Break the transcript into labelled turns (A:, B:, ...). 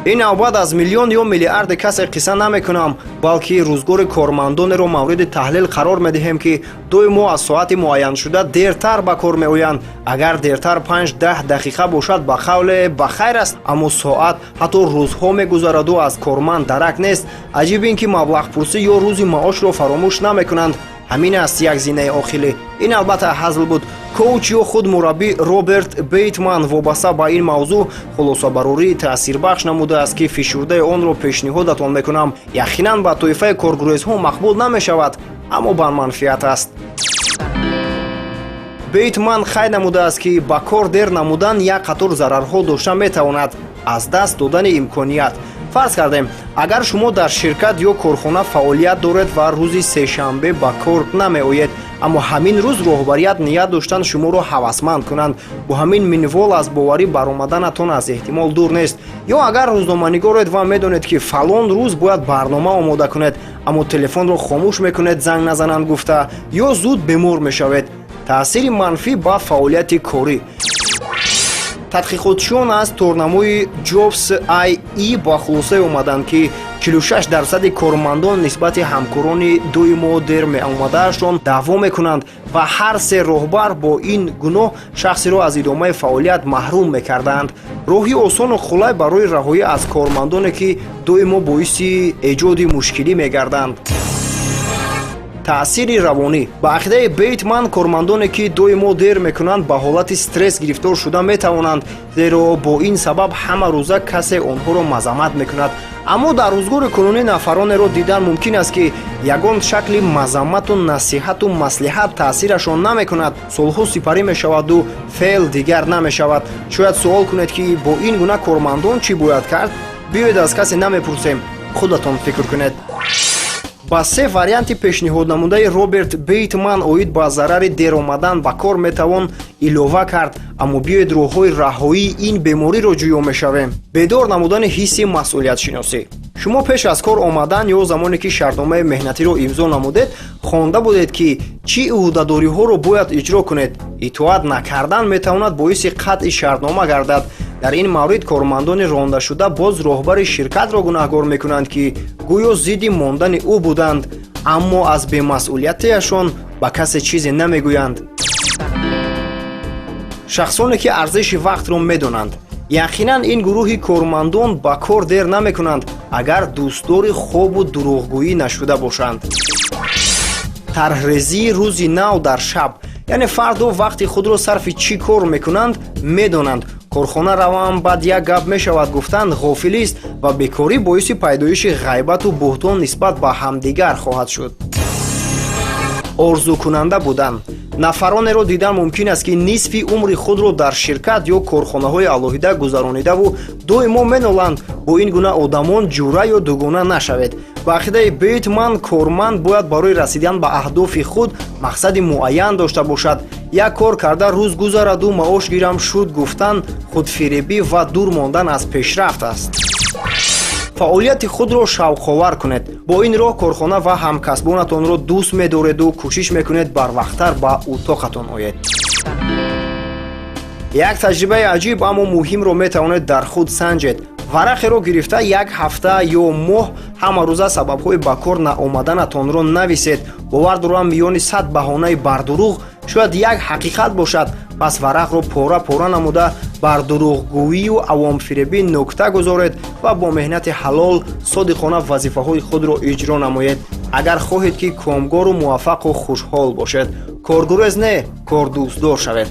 A: Ин навбат аз миллион ё миллиарди касе қисса намекунам, балки рӯзгори кормандонеро мавриди таҳлил қарор медиҳем, ки доимо аз соати муайяншуда дертар ба кор меоянд. Агар дертар 5-10 дақиқа бошад, ба қавле ба хайр аст, аммо соат, ҳатто рӯзҳо мегузараду аз корманд дарак нест. Аҷиб ин ки маблағпурсӣ ё рӯзи маошро фаромӯш намекунанд. Ҳамин аст як зинаи оқилӣ. Ин албатта ҳазл буд. Коуч ё худ мураббӣ Роберт Бейтман вобаста ба ин мавзӯъ хулосабарории таъсирбахш намудааст, ки фишурдаи онро пешниҳодатон мекунам. Яқинан, ба тоифаи коргурезҳо мақбул намешавад, аммо ба манфиат аст. Бейтман қайд намудааст, ки ба кор дер намудан як қатор зарарҳо дошта метавонад. Аз даст додани имконият. Фарз кардем, агар шумо дар ширкат ё корхона фаъолият доред ва рӯзи сешанбе ба кор намеоед, аммо ҳамин рӯз роҳбарият ният доштанд шуморо ҳавасманд кунанд. Бо ҳамин минвол аз боварӣ баромаданатон аз эҳтимол дур нест. Ё агар рӯзноманигоред ва медонед, ки фалон рӯз бояд барнома омода кунед, аммо телефонро хомӯш мекунед, занг назананд гуфта, ё зуд бемор мешавед. Таъсири манфӣ ба фаъолияти корӣ. Тадқиқотчиён аз торнамои Jobs IE ба хулосае омаданд, ки 46 дарсади кормандон нисбати ҳамкорони доимо дер меомадаашон даъво мекунанд ва ҳар се роҳбар бо ин гуноҳ шахсеро аз идомаи фаъолият маҳрум мекарданд. Роҳи осону қулай барои раҳоӣ аз кормандоне, ки доимо боиси эҷоди мушкилӣ мегарданд. Таъсири равонӣ. Ба ақидаи Бейтман, кормандоне, ки доимо дер мекунанд, ба ҳолати стресс гирифтор шуда метавонанд, зеро бо ин сабаб ҳама рӯза касе онҳоро мазаммат мекунад. Аммо дар рӯзгори кунунӣ нафаронеро дидан мумкин аст, ки ягон шакли мазаммату насиҳату маслиҳат таъсирашон намекунад. Солҳо сипарӣ мешаваду феъл дигар намешавад. Шояд суол кунед, ки бо ин гуна кормандон чӣ бояд кард? Биёед, аз касе намепурсем, худатон фикр кунед. Ба се варианти пешниҳоднамудаи Роберт Бейтман оид ба зарари дер омадан ба кор метавон илова кард, аммо биёед, роҳҳои раҳоии ин бемориро ҷӯё мешавем. Бедор намудани ҳисси масъулиятшиносӣ. Шумо пеш аз кор омадан ё замоне ки шартномаи меҳнатиро имзо намудед, хонда будед, ки чӣ ӯҳдадориҳоро бояд иҷро кунед. Итоат накардан метавонад боиси қатъи шартнома гардад. Дар ин маврид кормандони рондашуда боз роҳбари ширкатро гунаҳгор мекунанд, ки гӯё зидди мондани ӯ буданд, аммо аз бемасъулиятиашон ба касе чизе намегӯянд. Шахсоне, ки арзиши вақтро медонанд. Яқинан, ин гурӯҳи кормандон ба кор дер намекунанд, агар дӯстдори хобу дурӯғгӯӣ нашуда бошанд. Тарҳрезии рӯзи нав дар шаб, яъне фардо вақти худро сарфи чӣ кор мекунанд, медонанд. Корхона равам, баъд як гап мешавад гуфтан ғофилист ва бекорӣ боиси пайдоиши ғайбату буҳтон нисбат ба ҳамдигар хоҳад шуд. Орзукунанда будан. Нафаронеро дидан мумкин аст, ки нисфи умри худро дар ширкат ё корхонаҳои алоҳида гузаронидаву доимо меноланд. Бо ин гуна одамон ҷура ё дугона нашавед. Ба ақидаи Бейтман, корманд бояд барои расидан ба аҳдофи худ мақсади муайян дошта бошад. Як кор карда рӯз гузараду маош гирам шуд гуфтан худфиребӣ ва дур мондан аз пешрафт аст. Фаъолияти худро шавқовар кунед. Бо ин роҳ корхона ва ҳамкасбонатонро дӯст медореду кӯшиш мекунед барвақттар ба утоқатон оед. Як таҷрибаи аҷиб, аммо муҳимро метавонед дар худ санҷед. Варақеро гирифта, як ҳафта ё моҳ ҳамарӯза сабабҳои ба кор наомаданатонро нависед. Бовар дорам, миёни 100 баҳонаи бардурӯғ шояд як ҳақиқат бошад. Пас варақро пора пора намуда, бар дурӯғгӯию авомфиребӣ нукта гузоред ва бо меҳнати ҳалол содиқона вазифаҳои худро иҷро намоед, агар хоҳед, ки комгору муваффақу хушҳол бошед. Коргурез не, кордӯстдор шавед.